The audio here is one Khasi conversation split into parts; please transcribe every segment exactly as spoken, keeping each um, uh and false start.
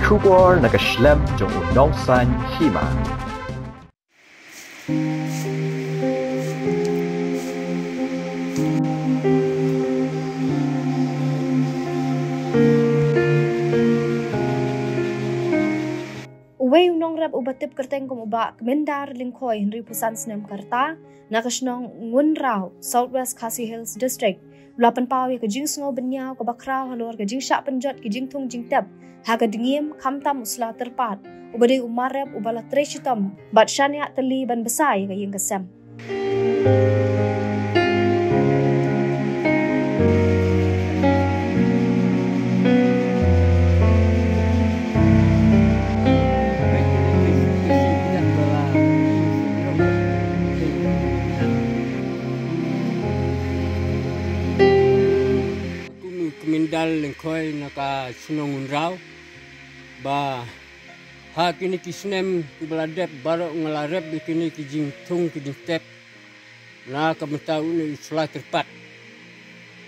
Khubor na ka shlem jong u nongsan hima. Uwei u nongrep uba tip kyrteng kum u Bah Kmendar Lyngkhoi, hynriew phew san snem ka rta, na ka shnong Ngunraw, South West Khasi Hills District, u la pynpaw ïa ka jingsngew bynñiaw kaba khraw halor ka jingshah pynjot ki jingthung jingtep ha ka dngiem, khamtam u sla tyrpad uba dei u mar rep uba la trei shitom bad shaniah tylli ban bsa ïa ka ïing ka sem. Kum u Kmendar Lyngkhoi na ka shnong Ngunraw, ba ha kine ki snem kiba la dep baroh nga la rep ïa kine ki jingthung ki jingtep na ka bynta une u sla tyrpad.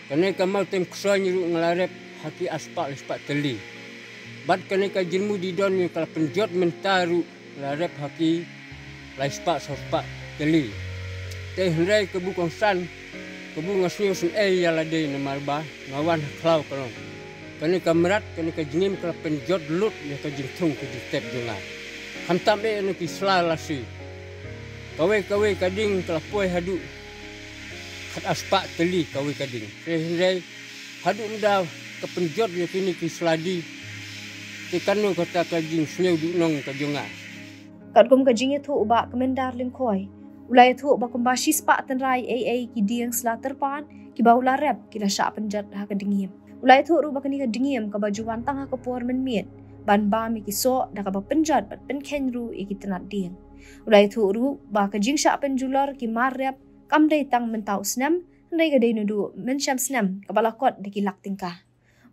Kane ka mawtem ksoiñ ruh nga la rep ha ki arspah laispah tylli. Bad kane ka jingmut jingdon ka la pynjot mynta ruh la rep ha ki laispah sawspah tylli. Te hynrei ka bun kongsan, ka bun nga sngew sngewsih ïa lade namar ba nga wan ha khlaw ka long. Kane ka mrad, kane ka jingim ka la pynjot lut ïa ka jingthung ka jingtep jong nga. Khamtam eh na ki sla lasi. Kawei kawei ka ding ka la poi haduh khat arspah tylli kawei ka ding. Te hynrei haduh mynta ka pynjot ïa kine ki sla die. Te kano kata ka jingsngew duhnong ka jong nga. Katkum ka jingïathuh u Bah Kmendar Lyngkhoi, u la ïathuh ba kumba shispah tynrai eiei ki dieng sla tyrpad kiba u la rep ki la shah pynjot ha ka dngiem. U la ïathuh ruh ba kane ka dngiem kaba ju wan tang ha ka por mynmiet ban bam ïa ki soh da kaba pynjot bad pynkheiñ ruh ïa ki tnat dieng. U la ïathuh ruh ba ka jingshah pynjulor ki mar rep kam dei tang mynta u snem, hynrei ka dei naduh mynshem snem kaba la kot da ki lak tyngka.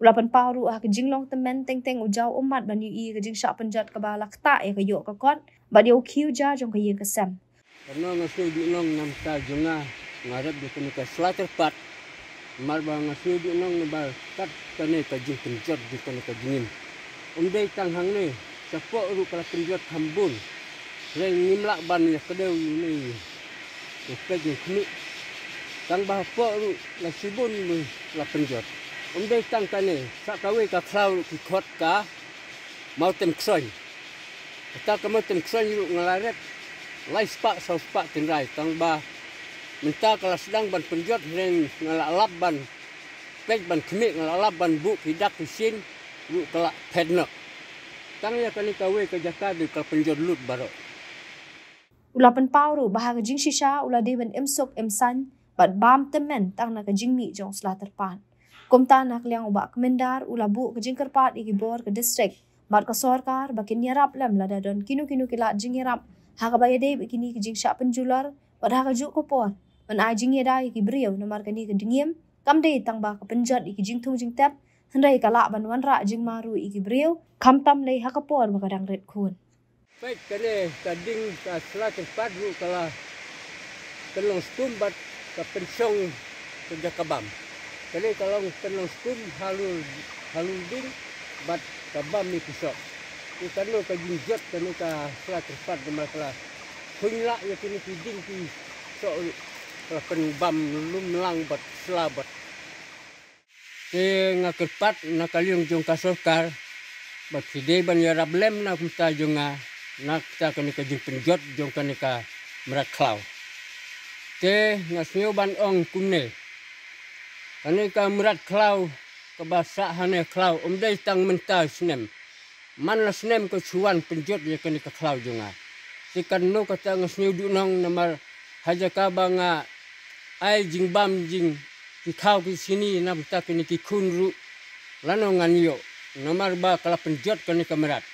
U la pynpaw ruh ha ka jinglong tymmen teng teng u jaw ummat ban ïohi ïa ka jingshah pynjot kaba la ktah ïa ka ïoh ka kot bad ïa u khiew ja jong ka ïing ka sem. Kano nga sngew duhnong na bynta jong nga, nga rep ïa kane ka sla tyrpad. Namar ba nga sngew duhnong namar kat kane ka jingpynjot jong kane ka jingim. Um dei tang hangne, shapoh ruh ka la pynjot kham bun. Hynrei ngim lah ban ïa kdew ïa une u peit u khmih. Tang ba hapoh ruh la shibun la pynjot. Um dei tang kane, sa kawei ka khlaw ruh ki khot ka mawtem ksoiñ. Kata ka mawtem ksoiñ ruh nga la rep laispah sawspah tynrai, tang ba mynta ka la sdang ban pynjot, hynrei nga la lap ban peit ban khmih, nga la lap ban buh ki dak ki shin ruh ka la phet noh. Tang ïa kane kawei ka jaka dei ka la pynjot lut baroh. U la pynpaw ruh ba ha ka jingshisha u la dei ban im suk im saiñ bad bam tymmen tang na ka jingmih jong u sla tyrpad. Kumta na ka liang u Bah Kmendar u la buh ka jingkyrpad ïa ki bor ka distrik bad ka sorkar ba kin ïarap lem lada don kino kino ki lad jingïarap ha kaba ïadei bad kine ki jingshah pynjulor bad ha kajuh ka por ban ai jingïada ïa ki briew namar kane ka dngiem kam dei tang ba ka pynjot ïa ki jingthung jingtep, hynrei ka lah ban wanrah jingma ruh ïa ki briew, khamtam lei ha ka por ba ka dang rit khun. Peit kane ka ding ka sla tyrpad ruh ka la pynlong skum bad ka pynshong ka jaka bam. Kane ka long pynlong skum halor, halor ding bad ka bam ïa ki soh. Te kano ka jingjot kane ka sla tyrpad namar ka la khuiñ lah ïa kine ki ding ki soh ruh ka la pynbam lum lang bad sla bad Te nga kyrpad na ka liang jong ka sorkar ba phi dei ban ïarap lem na kumta jong nga, na kata kane ka jingpynjot jong kane ka mrad khlaw. Te nga sngew ban ong kumne, kane ka mrad khlaw kaba sah hane khlaw um dei tang mynta snem. Man la snem ka shu wan pynjot ïa kane ka khlaw jong nga. Te kano kata nga sngew duhnong namar ha jaka ba nga ai jingbam jing ki khaw ki sini na bynta kine ki khun ruh lano ngan ïoh namar ba ka la pynjot kane ka mrad.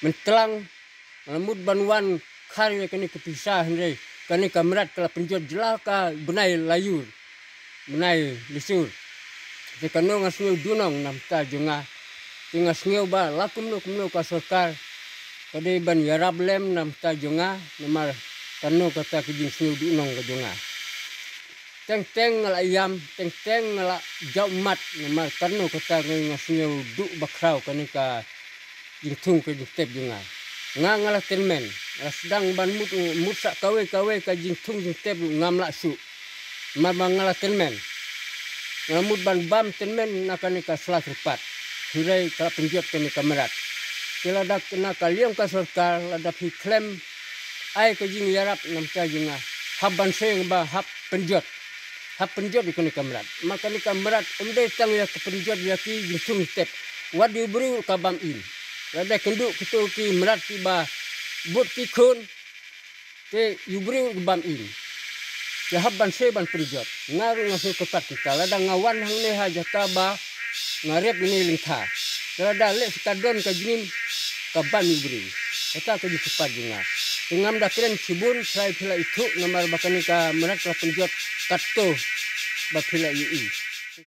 Myntlang nga la mut ban wan khar ïa kane ka pisa hynrei kane ka mrad ka la pynjot jylla ka bnai Laiur, bnai Lisur. Te kano nga sngew duhnong na bynta jong nga. Te nga sngew ba la kumno kumno ka sorkar ka dei ban ïarap lem na bynta jong nga namar kano kata ka jingsngew duhnong ka jong nga. Teng teng nga la ïam, teng teng nga la jaw mat, namar kano kata nga, nga sngew duh bakhraw kane ka jingthung ka jingtep jong nga. Nga nga la tymmen, nga la sdang ban mut, mut sa kawei kawei ka jingthung jingtep ruh ngam lah shuh. Namar ba nga la tymmen. Nga la mut ban bam tymmen na kane ka sla kyrpad. Hynrei ka la pynjot kane ka mrad. Te lada na ka liang ka sorkar, lada phi khlem ai ka jingïarap na bynta jong nga, hap ban seng ba hap pynjot. Hap pynjot ïa kane ka mrad. Ma kane ka mrad ym dei tang ïa ka pynjot ïa ki jingthung jingtep. Wat ïa u briew ka bam im. Lada kynduh kito ki mrad kiba bud ki khun, te ïa u briew ka bam im. Te hap ban seng ban pynjot. Nga ruh nga sngew kyrpad kita, lada nga wan hangne ha jaka ba nga rep ïa i lyngkha. Te lada leh sa ka don ka jingim, ka bam ïa u briew. Kata ka jingkyrpad jong nga. Te ngam da kren shibun, trai phi la ithuh namar ba kane ka mrad ka la pynjot katto ba phi la ïohi.